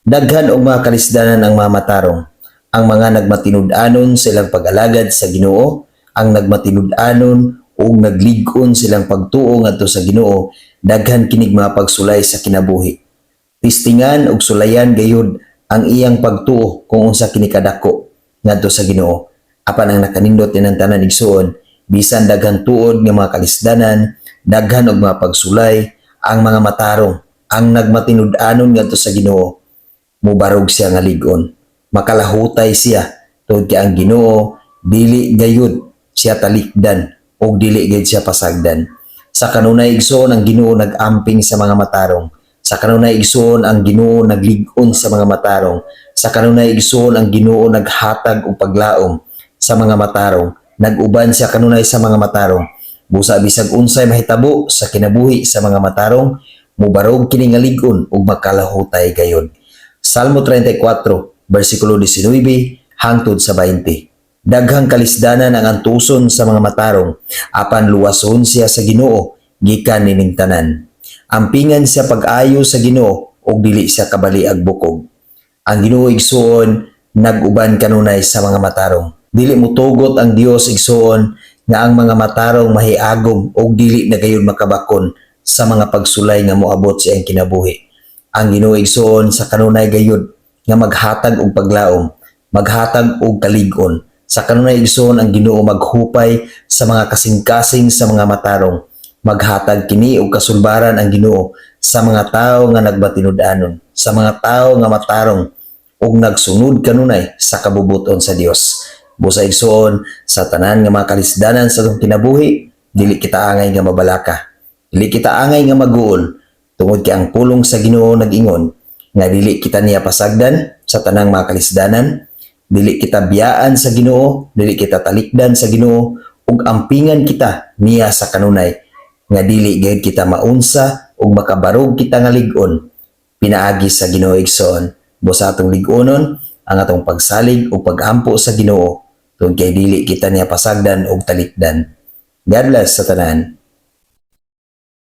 Daghan og mga kalisdanan ang mga matarong, ang mga nagmatinud-anon sa ilang pag-alagad sa Ginoo, ang nagmatinud-anon ug naglig-on silang pagtuo ngadto sa Ginoo, daghan kinig mga pagsulay sa kinabuhi. Testingan ug sulayan gayud ang iyang pagtuo kung unsa kini kadako ngadto sa Ginoo. Apan ang nakanindot nining tanan, igsuon, bisan daghan tuod nga mga kalisdanan, daghan og mga pagsulay, ang mga matarong, ang nagmatinud-anon ngadto sa Ginoo, mubarog siya nga lig-on. Makalahutay siya tungod kay ang Ginoo dili gayud siya talikdan ug dili gayud siya pasagdan. Sa kanunay, igsoon, ang Ginoo nag-amping sa mga matarong. Sa kanunay, igsoon, ang Ginoo naglig-on sa mga matarong. Sa kanunay, igsoon, ang Ginoo naghatag og paglaom sa mga matarong. Nag-uban siya kanunay sa mga matarong. Busa bisag unsay mahitabo sa kinabuhi sa mga matarong, mubarog kini nga lig-on ug makalahutay gayud. Salmo 34, versikulo 19 hangtod sa 20. Daghang kalisdanan ang antuson sa mga matarong, apan luwason siya sa Ginoo gikan nining tanan. Ampingan siya pag-ayo sa Ginoo ug dili siya kabaliag bukog. Ang Ginoo, igsuon, nag-uban kanunay sa mga matarong. Dili mutugot ang Dios, igsuon, nga ang mga matarong mahiagom ug dili na gayud makabakon sa mga pagsulay nga moabot sa iyang kinabuhi. Ang Ginoo, igsuon, sa kanunay gayud nga maghatag og paglaom, maghatag og kalig-on. Sa kanunay, igsuon, ang Ginoo maghupay sa mga kasing-kasing sa mga matarong. Maghatag kini og kasulbaran ang Ginoo sa mga tawo nga nagmatinud-anon, sa mga tawo nga matarong ug nagsunod kanunay sa kabubuton sa Dios. Busa, igsuon, sa tanan nga mga kalisdanan sa atong kinabuhi, dili kita angay nga mabalaka. Dili kita angay nga maguol tungod kay ang pulong sa Ginoo nag-ingon nga dili kita niya pasagdan sa tanang mga kalisdanan, dili kita biyaan sa Ginoo, dili kita talikdan sa Ginoo ug ampingan kita niya sa kanunay nga dili gayud kita maunsa ug makabarog kita nga lig-on pinaagi sa Ginoo, igsoon. Busa atong lig-onon ang atong pagsalig ug pagampo sa Ginoo tungod kay dili kita niya pasagdan ug talikdan. God bless sa tanan.